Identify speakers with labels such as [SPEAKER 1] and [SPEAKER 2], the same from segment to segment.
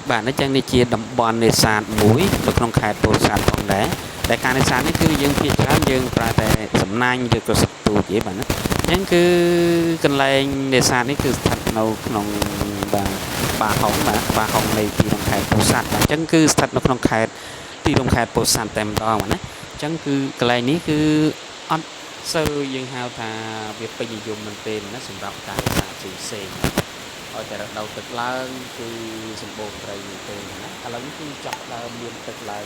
[SPEAKER 1] បាទអញ្ចឹងនេះជាតំបន់នេសាទមួយនៅក្នុងខេត្តពោធិ៍សាត់ផងដែរដែលការនេសាទនេះគឺយើងភាគច្រើនយើងប្រើតែសំណាញ់ឬក៏សន្ទូចទេបាទណាអញ្ចឹងគឺកន្លែងនេសាទនេះគឺស្ថិតនៅក្នុងបាទបាហុងបាទបាហុងនៃទីរួមខេត្តពោធិ៍សាត់បាទអញ្ចឹងគឺស្ថិតនៅក្នុងខេត្តទីរួមខេត្តពោធិ៍សាត់តែម្ដងបាទណាអញ្ចឹងគឺកន្លែងនេះគឺអត់សូវយើងហៅថាវាពេញនិយមមែនទេណាសម្រាប់ការនេសាទផ្សេងៗ ឲ្យតែរដូវទឹកឡើងគឺសម្បូរត្រីមែនទែនណាឥឡូវនេះគឺចាប់ផ្ដើមមានទឹកឡើង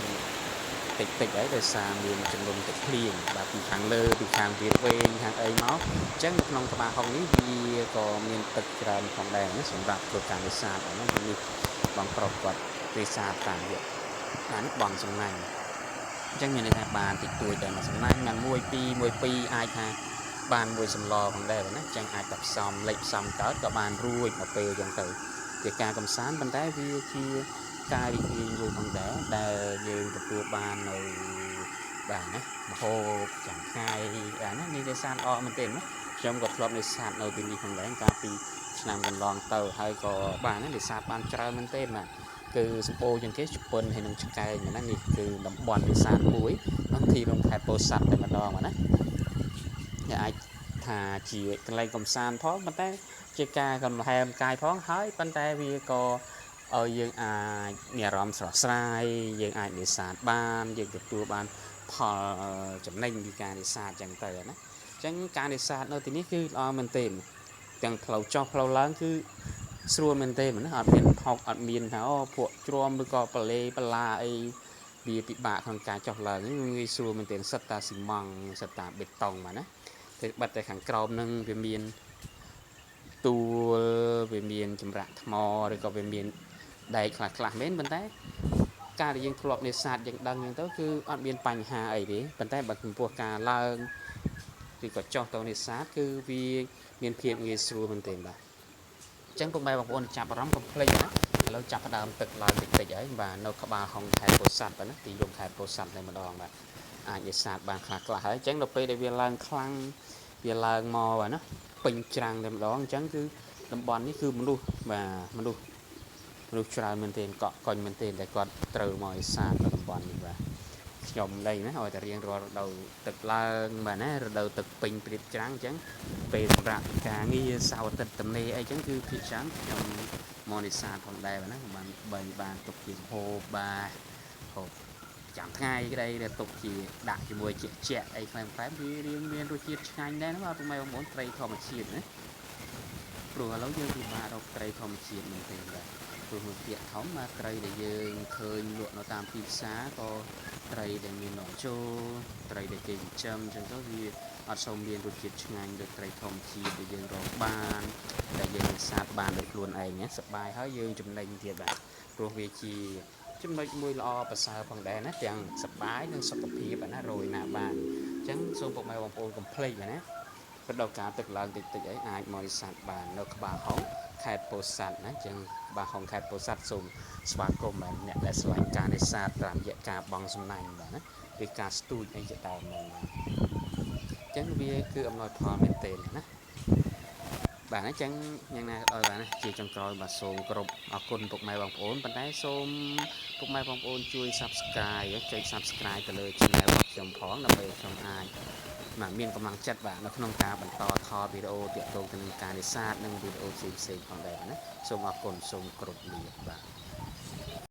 [SPEAKER 1] តិចតិចហើយដោយសារមានចំនួនទឹកភ្លៀងបាទពីខាងលើពីខាងវាលវែងខាងអីមកអញ្ចឹងនៅក្នុងក្បាលហុងនេះវាក៏មានទឹកច្រើនផងដែរណាសម្រាប់ធ្វើការនេសាទហ្នឹងនេះបងប្រុសគាត់នេសាទតាមរយៈអានេះបងសំណាញ់អញ្ចឹងមានន័យថាបានតិចតួចតែមួយសំណាញ់បាន1 2 1 2អាចថាបានមួយសម្លផងដែរណាអញ្ចឹងអាចតែផ្សំលេចផ្សំកើតក៏បានរួចមកពេលអញ្ចឹងទៅជាការកំសាន្តប៉ុន្តែវាជាការរីករាយមួយផងដែរដែលយើងទទួលបាននៅបាទណាមហូបចាំថ្ងៃបាទណានេះនេសាទល្អមែនទេណាខ្ញុំក៏ធ្លាប់នេសាទនៅទីនេះផងដែរកាលពីឆ្នាំកន្លងទៅហើយក៏បាទណានេសាទបានច្រើនមែនទេបាទគឺសម្បូរជាងគេជប៉ុនហើយនឹងឆ្កែងណានេះគឺតំបន់នេសាទមួយក្នុងទីរួមខេត្តពោធិ៍សាត់តែម្ដងបាទណាអាចថាជាកន្លែងកំសាន្តផងប៉ុន្តែជាការកំហែមកាយផងហើយប៉ុន្តែវាក៏ឲ្យយើងអាចមានអារម្មណ៍ស្រស់ស្រាយយើងអាចនេសាទបានយើងទទួលបានផលចំណេញពីការនេសាទចឹងទៅណាអញ្ចឹងការនេសាទនៅទីនេះគឺល្អមែនទែនទាំងផ្លូវចុះផ្លូវឡើងគឺស្រួលមែនទែនណាអត់មានផុកអត់មានថាអូភក់ជ្រាំឬក៏បលេបលាអីវាពិបាកក្នុងការចុះឡើងងាយស្រួលមែនទែនសិតតាស៊ីម៉ង់សិតតាបេតុងបាទណាតែបាត់តែខាងក្រោមនឹងវាមានទួលវាមានចម្រាក់ថ្មឬក៏វាមានដែកខ្លះខ្លះមែនប៉ុន្តែការដែលយើងធ្លាប់នេសាទយើងដឹងអញ្ចឹងទៅគឺអត់មានបញ្ហាអីទេប៉ុន្តែបើចំពោះការឡើងឬក៏ចុះទៅនេសាទគឺវាមានភាពងាយស្រួលមែនទែនបាទអញ្ចឹងពុកម៉ែបងប្អូនចាប់អារម្មណ៍កុំភ្លេចណាឥឡូវចាប់ផ្ដើមទឹកឡើងតិចតិចហើយបាទនៅក្បាលហុងខេត្តពោធិ៍សាត់បាទណាទីរួមខេត្តពោធិ៍សាត់តែម្ដងបាទអាចនេសាទបានខ្លះខ្លះហើយអញ្ចឹងដល់ពេលដែលវាឡើងខ្លាំងវាឡើងមកបាទណាពេញច្រាំងតែម្ដងអញ្ចឹងគឺតំបន់នេះគឺមនុស្សបាទមនុស្សច្រើនមែនទែនកក់កុញមែនទែនតែគាត់ត្រូវមកនេសាទនៅតំបន់នេះបាទខ្ញុំលែងណាឲ្យតែរៀងរាល់រដូវទឹកឡើងបាទណារដូវទឹកពេញព្រៀបច្រាំងអញ្ចឹងពេលសម្រាប់ការងារសៅរ៍អាទិត្យទំនេរអីចឹងគឺភាគច្រើនខ្ញុំមកនេសាទផងដែរបាទណាបានបីបានទុកជាហូបបាទហូបចាំថ្ងៃក្តីដែលទុកជាដាក់ជាមួយជាជាក់អីខ្លែមៗវារៀងមានរសជាតិឆ្ងាញ់ដែរណាបាទពុកម៉ែបងប្អូនត្រីធម្មជាតិណាព្រោះឥឡូវយើងពិបាករកត្រីធម្មជាតិមែនទេបាទព្រោះមួយពាក្យធំបាទត្រីដែលយើងឃើញលក់នៅតាមទីផ្សារក៏ត្រីដែលមាននាំចូលត្រីដែលគេចិញ្ចឹមអញ្ចឹងទៅវាអត់សូវមានរសជាតិឆ្ងាញ់ដូចត្រីធម្មជាតិដែលយើងរកបានដែលយើងនេសាទបានដោយខ្លួនឯងណាសប្បាយហើយយើងចំណេញទៀតបាទព្រោះវាជាចំណុចមួយល្អប្រសើរផងដែរណាទាំងសប្បាយនិងសុខភាពណារយណាបានអញ្ចឹងសូមពុកម៉ែបងប្អូនកុំភ្លេចណារដូវកាលទឹកឡើងតិចតិចអីអាចមកនេសាទបាននៅក្បាលហុងខេត្តពោធិ៍សាត់ណាអញ្ចឹងក្បាលហុងខេត្តពោធិ៍សាត់សូមស្វាគមន៍បាទអ្នកដែលស្រឡាញ់ការនេសាទតាមរយៈការបង់សំណាញ់បាទណាឬការស្ទូចអីជាដើមហ្នឹងបាទអញ្ចឹងវាគឺអំណោយផលមែនទែនណាបាទអញ្ចឹងយ៉ាងណាក៏ដោយបាទណាជាចុងក្រោយបាទសូមគោរពអរគុណពុកម៉ែបងប្អូនប៉ុន្តែសូមពុកម៉ែបងប្អូនជួយ Subscribe ចុច Subscribe ទៅលើ Channel របស់ខ្ញុំផងដើម្បីខ្ញុំអាចបាទមានកម្លាំងចិត្តបាទនៅក្នុងការបន្តថតវីដេអូទាក់ទងទៅនឹងការនេសាទនិងវីដេអូផ្សេងៗផងដែរណាសូមអរគុណសូមគោរពលាបាទ។